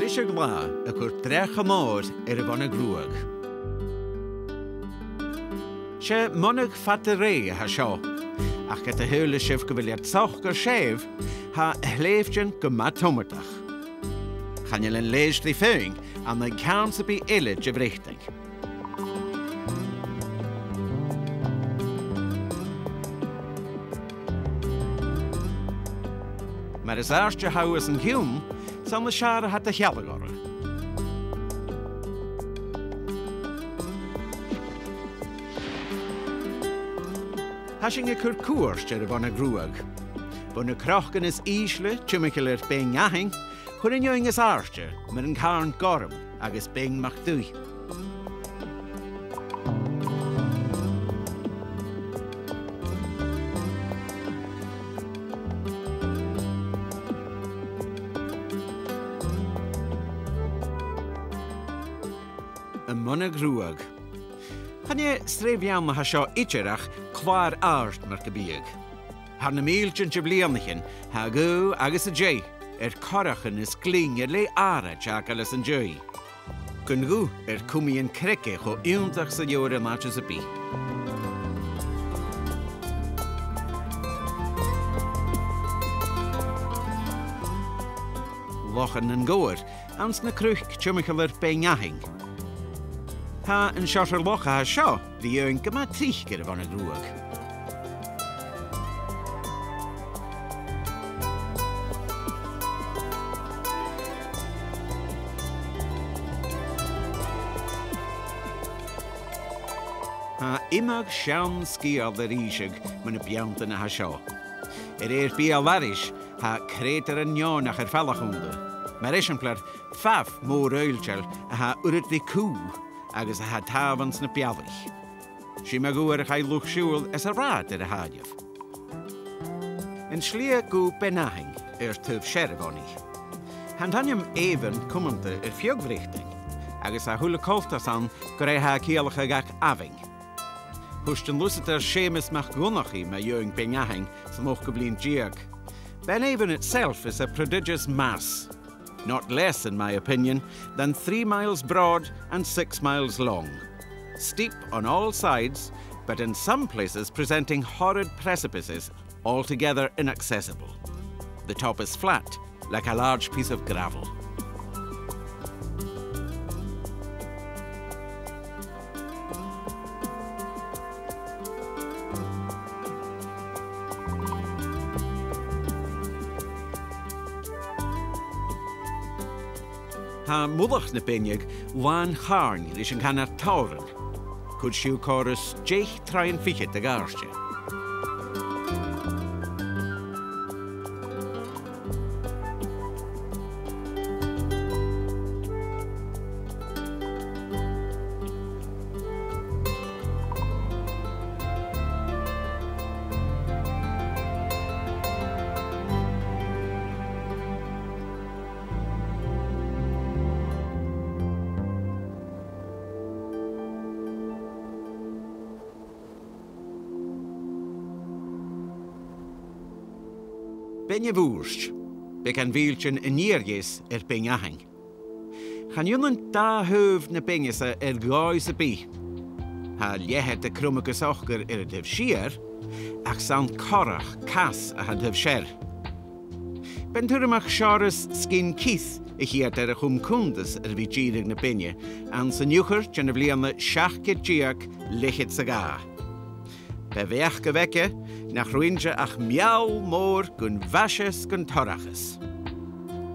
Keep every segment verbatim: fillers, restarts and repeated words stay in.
Briseadh-latha a' cur dreach mhòr air a' Bhonnach Ruadh. 'S e monnadh fada rèidh a tha seo, ach ged a shaoileas sibh gu bheil iad socair sèimh, tha a shlèibhtean gu math tomadach. Chan eil an leisgeul fhèin ann an ceann sam bith eile de Bhreatainn. Mar as àirde a tha thu às an cionn, 's ann as fheàrr a tha do shealladh oirre. Tha sinn a' cur cuairt air a' Bhonnach Ruadh. Bho na crogain as ìsle, timcheall air Beinn Athing, chun an fheadhainn as àirde, mar an Càrn Gorm agus Beinn Mac Duibh. Am Monnadh Ruadh. Chan e sreath-bheann a tha seo idir ach clàr-àrd mar gum biodh. Thar na mìltean de bhliadhnaichean, tha a' ghaoth agus an deigh air corrachan is glinn air leth àraid fhàgail às an dèidh. Gun ghuth air cumaidhean creige cho iongantach 's a gheibhear an àite sam bith. Lochan nan Gobhar, anns na cnuic timcheall air Beinn Athing. Tha an seòrsa loch a tha seo ri fhaighinn gu math tric air a' Bhonnach Ruadh. Tha iomadh seann sgeul air innse mu na beanntan a tha seo. A rèir beul-aithris, tha creutairean neònach air falach annta. Mar eisimpleir, famh mòr oillteil a tha uiread ri cù agus a tha a' tàmh anns na bealaich. 'S iomadh uair a chaidh luchd-siubhail às an rathad air a thàilleabh. An slighe gu Beinn Athing, air taobh sear a' Bhonnaich. Tha an t-ainm Avon cumanta air feadh Bhreatainn, agus tha a h-uile coltas ann gur e a tha a' ciallachadh ach abhainn. Thuirt an luchd-siubhail Seumas MacDhonnchaidh mu dheidhinn Beinn Athing san ochdamh linn deug: "Beinn Avon itself is a prodigious mass, not less, in my opinion, than three miles broad and six miles long. Steep on all sides, but in some places presenting horrid precipices altogether inaccessible. The top is flat, like a large piece of gravel." Tha mullach na beinne làn chàrn ris an canar Tòran. Cuid dhiubh còrr is deich troighean fichead a dh'àirde. Beinn a' Bhùirt, beagan mhìltean an iar-dheas air Beinn Athing. Chan ionann dà thaobh na beinne seo air dhòigh sam bith. Tha leathad a' cromadh gu socair air an taobh siar, ach 's ann corrach cas a tha an taobh sear. B' e an t-Urramach Seòras Sginn Cith a chitheadh air a chum cunntas air a bhith dìreadh na beinne, anns an Iuchar de na bliadhna seachd ceud deug leth-cheud 's a dhà. B' e beachd a bh' aige nach robh innte ach meall mòr gun mhaise 's gun torrachas.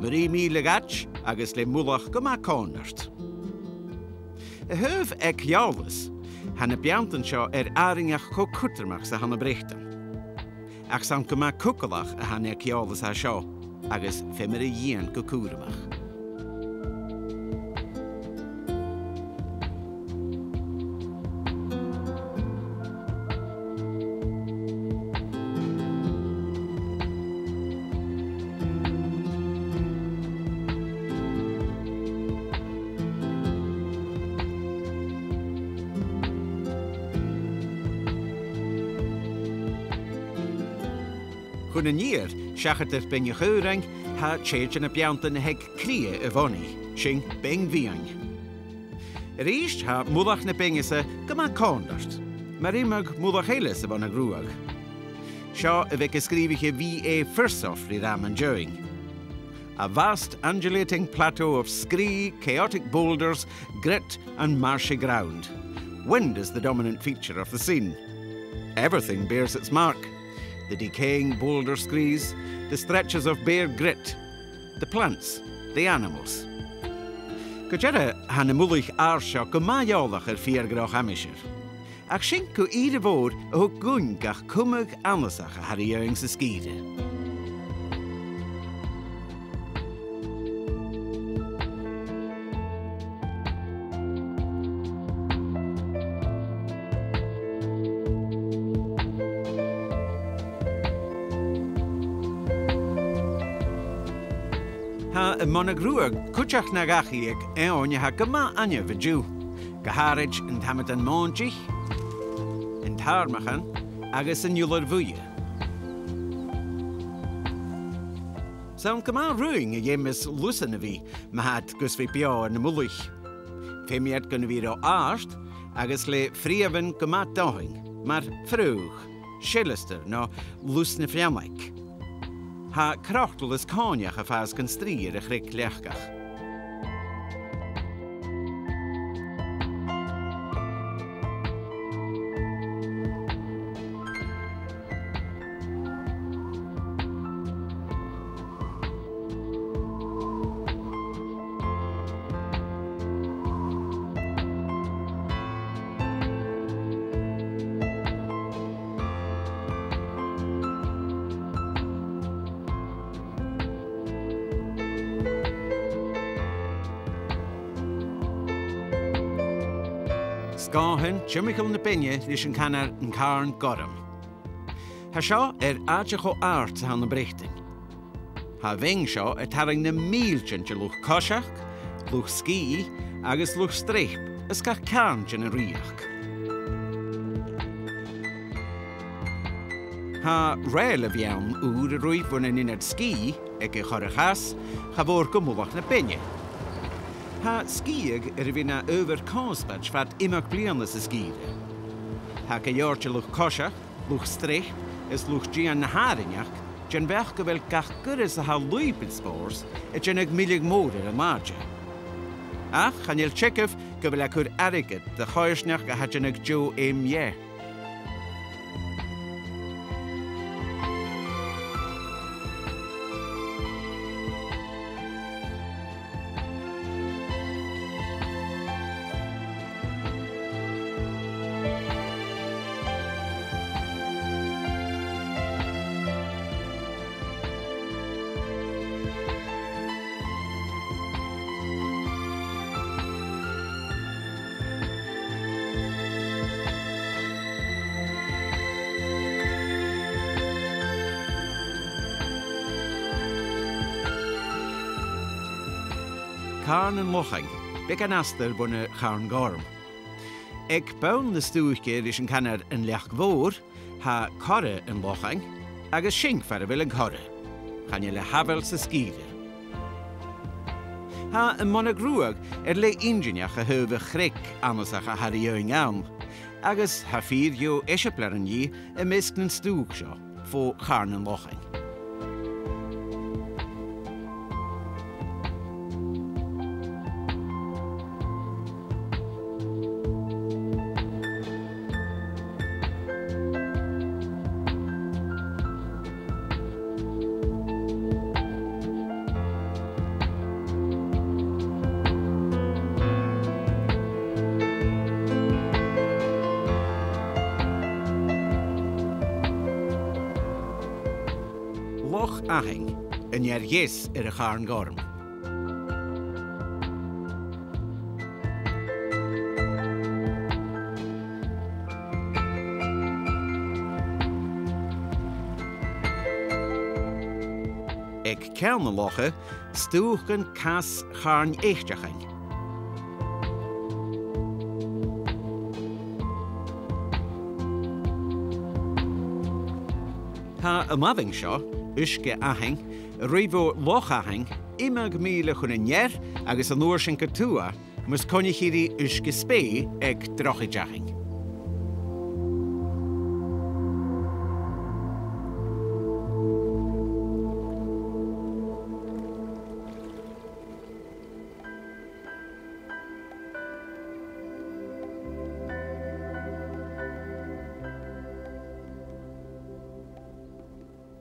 Mu rìgh mìle dhaid agus le mullach gu math còmhnard. A thaobh aig-eòlas, tha na beanntan seo air àrainneachd cho cudromach 's a th' ann am Breatainn. Ach 's ann gu math cugallach a tha an aig-eòlas a tha seo, agus feumar a dhìon gu cùramach. Bhon an iar, seachad air Beinn a' Chaorainn, tha tè de na beanntan a th' aig cridhe a' bhunaidh, sin Beinn Mheadhain. A-rithist, tha mullach na beinne-sa gu math còmhdairt, mar iomadh mullach eile sa Bhun a' Ghruaidh. Seo a' bheag a sgrìobh e V A Firth ri Ràmh an Deamhain. A vast undulating plateau of scree, chaotic boulders, grit and marshy ground. Wind is the dominant feature of the scene. Everything bears its mark. The decaying boulder screes, the stretches of bare grit, the plants, the animals. Gu dearbh, tha na mullaich àrd seo gu math eòlach air fìor ghnothach aimsir. Ach sin gu ìre mhòr a thug gun gach cumadh annasach a tha ri fhaighinn san sgìre. Tha am Bun a' Ghruaidh cuideachd na dhachaigh aig eòin a tha gu math ainneamh an-diugh, gu h-àraid an t-amadan mòintich, an t-àrmachan agus an iolair bhuidhe. 'S ann gu math ruinn a dh'fheumas lusan a bhith ma tha iad gus bhith beò air na mullaich. Feumaidh iad gun a bhith ro àrd agus le freumhan gu math domhainn, mar fraoch, seileastair no lus na freannaig. Tha crotal is còinneach a' fàs gun strì air a' chreag leachdach. 'S gu h-àraidh timcheall na beinne leis an canar an Càrn Gorm. Tha seo air àite cho àrd 's a th' ann am Breatainn. Tha a' bheinn seo a' tarraing na mìltean de luchd-coiseachd, luchd-sgìth agus luchd-streap às gach ceàrn den an rìoghachd. Tha rèile mheadhain ùr a' ruith bhon an ionad sgìth aig a' Chorra Chas, cha mhòr gu mullach na beinne. Tha sgìtheadh air a bhith na adhbhar connspaideach fad iomadh bliadhna san sgìre. Tha gu leòr de luchd-coiseachd, luchd-streap is luchd-dìon na h-àrainneachd den bheachd gu bheil gach goireas a tha lùibeil spòrs a' dèanamh milleadh mòr air an àite. Ach chan eil teagamh gu bheil e a' cur airgead do choimhearsnachd a tha a' dèanamh deagh fheum dheth. Càrn an Lochain, beagan astar bhon a' Chàrn Ghorm. Aig bonn na stùice ris an canar an Leac Mhòr, tha Corra an Lochain, agus sin far a bheil an corra. Chan eil e a' sàbhaladh san sgìre. Tha am Bun a' Ghruaidh air leth inntinneach a thaobh a' chreig annasach a tha ri fhaighinn ann, agus tha fìor dheagh eisimpleir an-diugh am measg nan stùic seo, fo Chàrn an Lochain. Loch Athain, an fhear dheas air a' Chàrn Ghorm. Aig ceann na locha, stùcan cas Chàrn Eiteachain. Tha an abhainn seo, Uisge Achainn, a' ruith bho Loch Achainn, iomadh mìle chun an ear agus an uair sin gu tuath, mus coinnichidh i ri Uisge Spè aig Drochaid Achainn.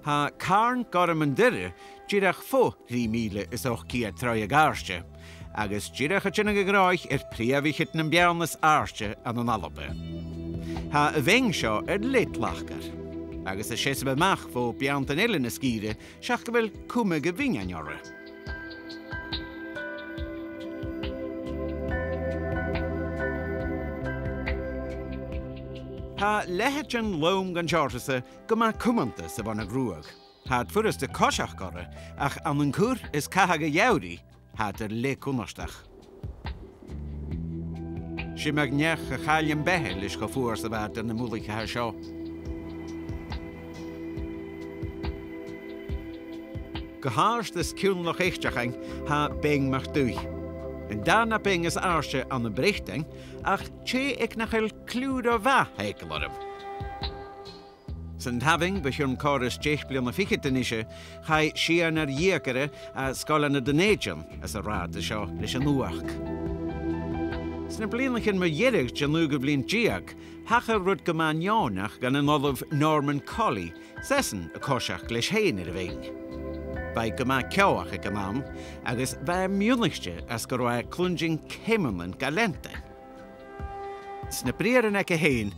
Tha Càrn Gorm an Doire dìreach fo thrì mìle is ochd ceud troigh a dh'àirde, agus dìreach a' tighinn a ghnothaich air prìomh fhichead nam beann as àirde ann an Alba. Tha a' bheinn seo air leth tlacair, agus a' seasamh a-mach bho bheanntan eile na sgìre, seach gu bheil cumadh a' bhionain orra. Tha leithid an lom gun teàrnadh-sa gu math cumanta sa Bhun a' Ghruaig. Tha iad furasta coiseachd orra, ach ann an cur is cathadh a' gheamhraidh, tha iad air leth cunnartach. 'S iomadh neach a chailleann beatha leis cho fuar 's a bha iad air na mullaich a tha seo. Gu h-àrd os cionn Loch Eiteachan tha Beinn MacDuibh. An dàrna beinn as àirde ann am Breatainn, ach tè aig nach eil cliù ro mhath eagal orm. San t-abhainn bho chionn còrr is deich bliadhna fichead a-nise, chaidh sìon ar dhìogaire à Sgoilean Dhùn Èideann às an rathad seo leis an fhuachd. Sna bliadhnaichean mu dheireadh den naoidheamh linn deug, thachair rud gu math neònach dhan an Ollamh Norman Colley, 's esan a' coiseachd leis fhèin air a' bheinn. Bha i gu math ceòthach aig an àm, agus bha e mionnaichte às gun robh e a' cluinntinn ceumannan ga leantainn. Sna briathran aige fhèin,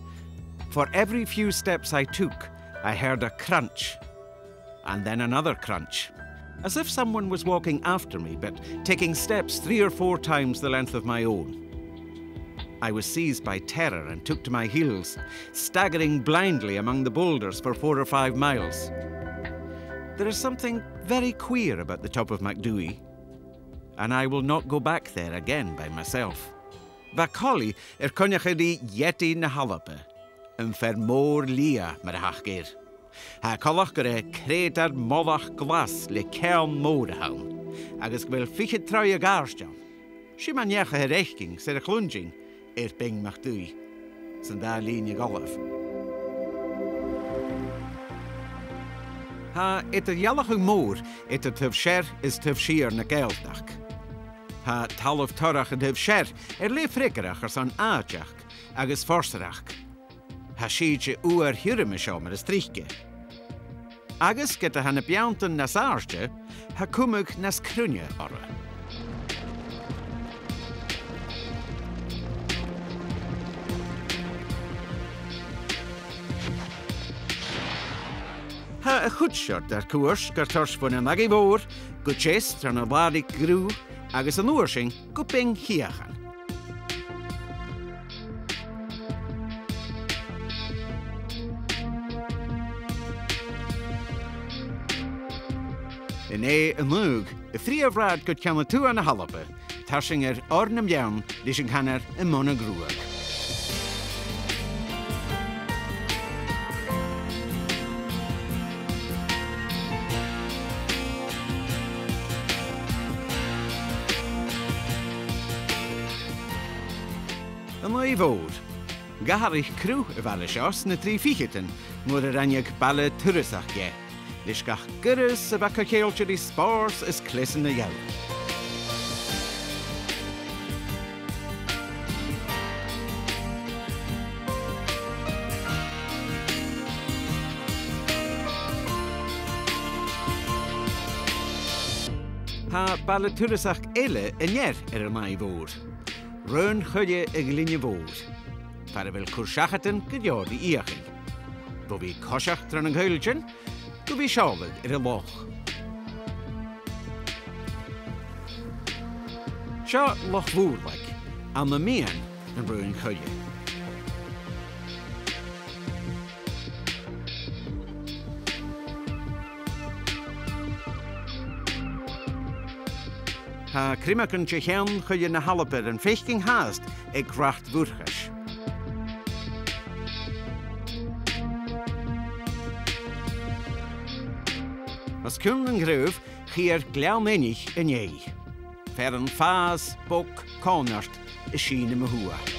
"For every few steps I took, I heard a crunch, and then another crunch, as if someone was walking after me, but taking steps three or four times the length of my own. I was seized by terror and took to my heels, staggering blindly among the boulders for four or five miles. There is something very queer about the top of MacDuibh, and I will not go back there again by myself." Bha Colley air coinneachadh ri Yeti na h-Alba, am fear mòr liath mar a th' aca air. Tha e coltach gur e creutair molach glas le ceann mòr a th' ann, agus gu bheil fichead troigh a dh'àirde ann. 'S iomadh neach a tha air fhaicinn 's air a chluinntinn air Beinn MacDuibh san dà linn a dh'fhalbh. Tha eadar-dhealachadh mòr eadar taobh sear is taobh siar na Gàidhealtachd. Tha talamh torrach an taobh sear air leth freagarrach airson àiteachd agus forsareachd. Tha sìde fhuar thioram an seo mar as trice. Agus ged a tha na beanntan nas àirde, tha cumadh nas cruinne orra. Tha a' chuid seo dar cuairt gar toirt bhon an Aghaidh Mhòr, gu deas tron an Làraich Ghruth, agus an uair sin gu Beinn Shìochan. An e an Dùn, a' phrìomh rathad gu ceann a tuath na h-Alba, tarsainn air Oir nam Beann leis an canar am Bun a' Ghruaig. An Aghaidh Mhòr. Dh'atharraich cruth a' bhaile seo sna trì ficheadan, nuair a rinneadh baile turasach dheth, leis gach goireas a bha co-cheangailte ri spòrs is cleasan na gheamhraidh. Tha baile turasach eile an ear air an Aghaidh Mhòr. Raon Choille a' Ghlinne Mhòir, far a bheil cur-seachadan gu leòr ri fheuchainn. Bho bhith a' coiseachd tron an coilltean, gu bhith a' seòladh air an loch. Seo Loch Mhòrlaig, ann am meadhan an Raoin Choille. Tha criomagan de Cheann Choille na h-Alba air am faicinn fhathast aig Rathad Mhurchais. Os cionn nan craobh, chithear Gleann Fhionnaidh an dèidh. Fearann fàs, bog, còmhnard, a' sìneadh mu thuath.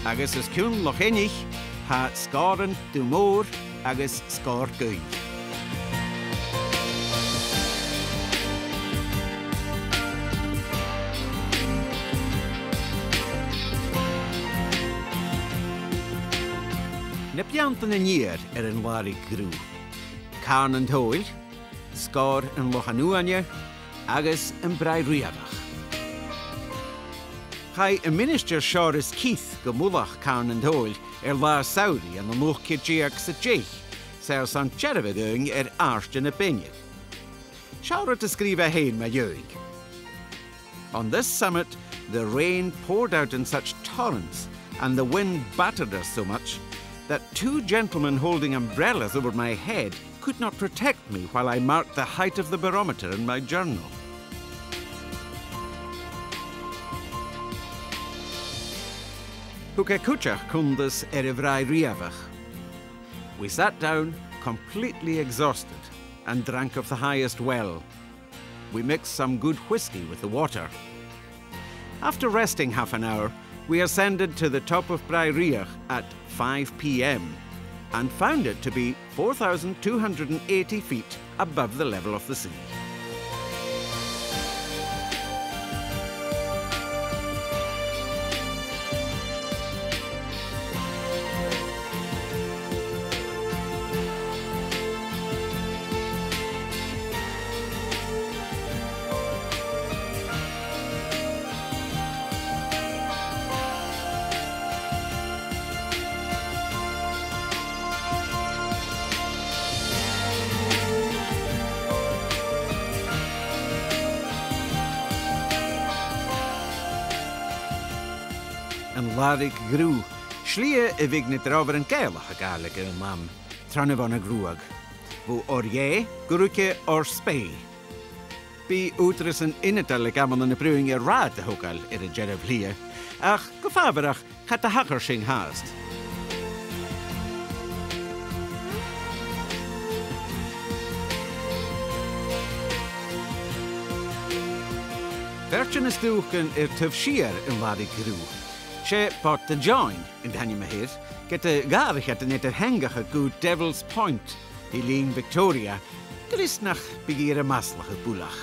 Agus os cionn Loch Fhionnaidh, tha Sgòran Dubh Mòr agus Sgòr Gaoith. Na beanntan an iar air an Làraich Ghruth: Càrn an t-Sabhail, Sgòr an Lochan Uaine agus am Bràigh Riabhach. Chaidh am Ministear Seòras Keith gu mullach Càrn an t-Sabhail air latha samhraidh ann an ochd ceud deug 's a deich, 's e airson dearbhadh fhaighinn air àirde na beinne. Seo rud a sgrìobh e fhèin mu dheidhinn. On this summit, the rain poured out in such torrents and the wind battered us so much that two gentlemen holding umbrellas over my head could not protect me while I marked the height of the barometer in my journal. Thug e cuideachd cunntas air a' Bhràigh Riabhach. We sat down, completely exhausted, and drank of the highest well. We mixed some good whisky with the water. After resting half an hour, we ascended to the top of Bràigh Riabhach at five p.m. and found it to be four thousand two hundred and eighty feet above the level of the sea. An Làraich Ghruth, slighe a bhiodh na dràibhearan Gàidhealach a' gabhail aig aon àm, tron a' bhonn a' ghruaig. Bho Oirdheigh gu ruige Oir Speigh. Bidh ùghdarrasan ionadail aig amannan a' bruidhinn air rathad a thogail air an dearbh shlighe, ach gu fàbharach, cha do thachair sin fhathast. Fear de na stùcan air taobh siar an Làraich Ghruth. 'S e Port Dejoin an t-ainm a th' air, ged a dh'atharraich iad an eadar-theangachadh gu Devil's Point, ri linn Victoria, gur e 's nach biodh i air am maslachadh buileach.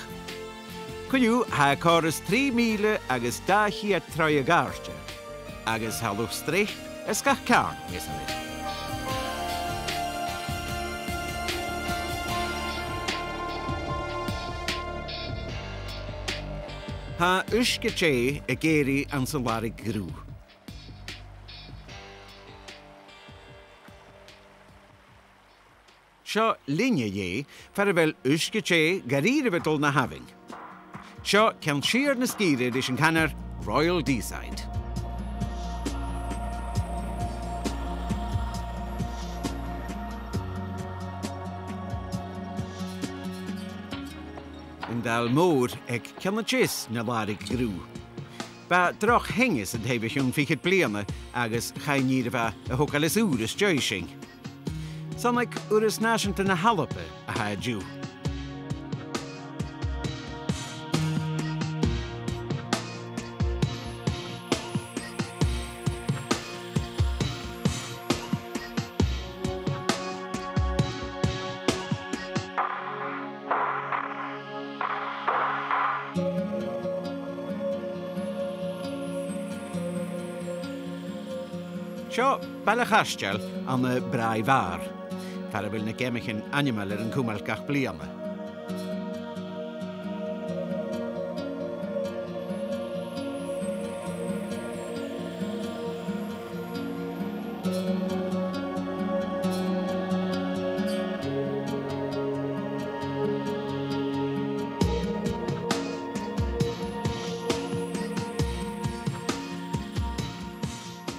Co-dhiù, tha e còrr is trì mìle agus dà cheud troigh a dh'àirde, agus tha luchd-streap air sgàth ceàrn measail air. Tha uisge-teth ag èirigh anns an Làraich Ghruth. Seo linne dheth, far a bheil uisge-teth gu rìribh a' dol na h-abhainn. Seo ceann siar na sgìre ris an canar Royal Deeside. An dall mòr aig ceann a deas na Làraich Ghruth. Bha droch theine san taigh o chionn fichead bliadhna agus chaidh an ìre mhath a thogail às ùr às dèidh sin. 'S ann aig Urras Nàiseanta na h-Alba a tha e an-diugh. Seo baile-chaisteil ann am Bràigh Mhàr, far a bheil na geamaichean ainmeil air an cumail gach bliadhna.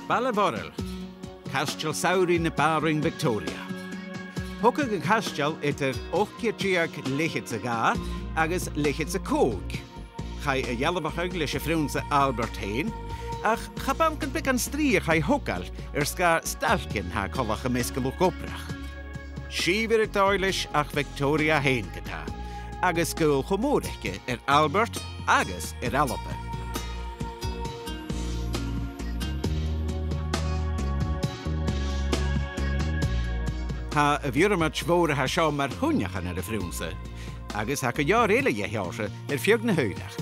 Baile Mhoireil, caisteal samhraidh na Bàrr-roinn Victoria. Thogadh an caisteal eadar ochd ceud deug leth-cheud 's a dhà agus leth-cheud 's a còig. Chaidh a dhealbhachadh leis an Phrionnsa Albert fhèin, ach cha b' ann gun beagan strì a chaidh a thogail air sgàth stailcean a tha coltach am measg luchd-obrach. Sìobhair aig dòigh leis ach Victoria fhèin ge-tà, agus gaol cho mòr aice air Albert agus air Alba. Tha a' mhionaidean mòr a tha seo mar chuimhneachan air a' Phrionnsa, agus tha gu leòr eile dheth air feadh na h-oighreachd.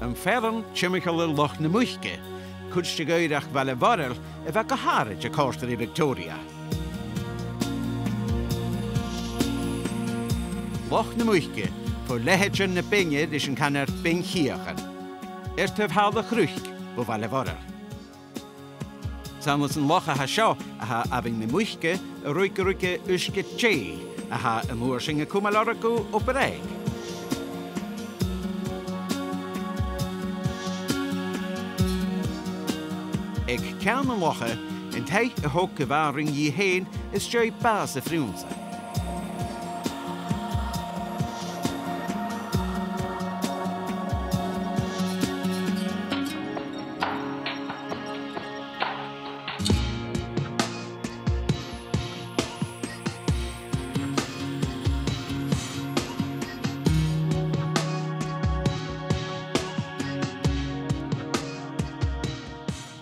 Am fearann timcheall air Loch na Muice, cuid de dh'oighreachd Bhaile Mhoireil a bha gu h-àraid a' còrdadh ri Victoria. Loch na Muice, fo leithid na beinne ris an canar Beinn Chiachan, air taobh thall a' chnuic bho Bhaile Mhoireil. 'S ann às an loch a tha seo a tha Abhainn na Muice a' ruighinn, ruighinn uisge-dè, a tha an uair sin a' cumail oirre gu Obar Dheathain. Aig ceann an locha, an taigh a thog a' bhanrigh dhi fhèin às dèidh bàs a' Phrionnsa.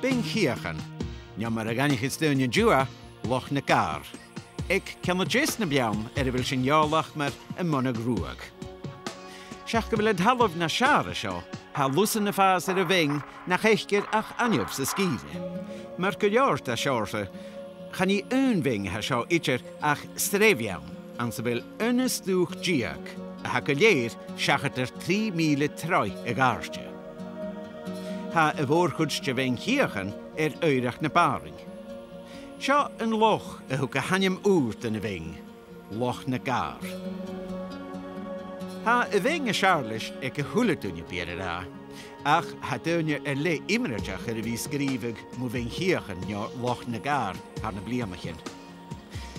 Beinn Chiachan, no mar a dh'aithnicheas daoine an-diugh e, Loch na Gàrr. Aig ceann a deas na beann air a bheil sinn eòlach mar am Monadh Ruadh. Seach gu bheil an talamh nas fheàrr an seo, tha lusan a' fàs air a' bheinn nach fhaicir ach anaibh san sgìre. Mar gu leòr de sheòrsa, chan e aon bheinn a tha seo idir ach sreath-bheann, anns a bheil aon is dùthcha deug, a tha gu lèir seachad air trì mìle troigh a dh'àirde. Tha a' mhòr-chuid de Bheinn Chiachan air oighreachd na Bàrrainn. Seo an loch a thug an t-ainm ùr dhan a' bheinn, Loch na Gàrr. Tha a' bheinn as fheàrr leis aig a h-uile duine, bidh iad ag ràdh, ach tha daoine air leth iomraiteach air a bhith a' sgrìobhadh mu Bheinn Chiachan no Loch na Gàrr thar nam bliadhnaichean.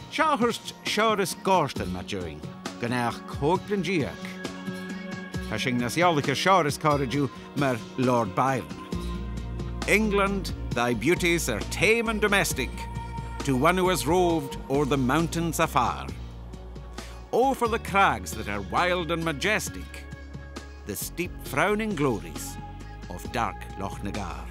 Seo a thuirt Seòras Gòrdan mu dheidhinn, gun ach còig bliadhna deug. Tha sinn nas eòlaiche air Seòras còmhla riutha mar Lord Byron. England, thy beauties are tame and domestic to one who has roved o'er the mountains afar. Oh, for the crags that are wild and majestic, the steep frowning glories of dark Loch na Gàrr.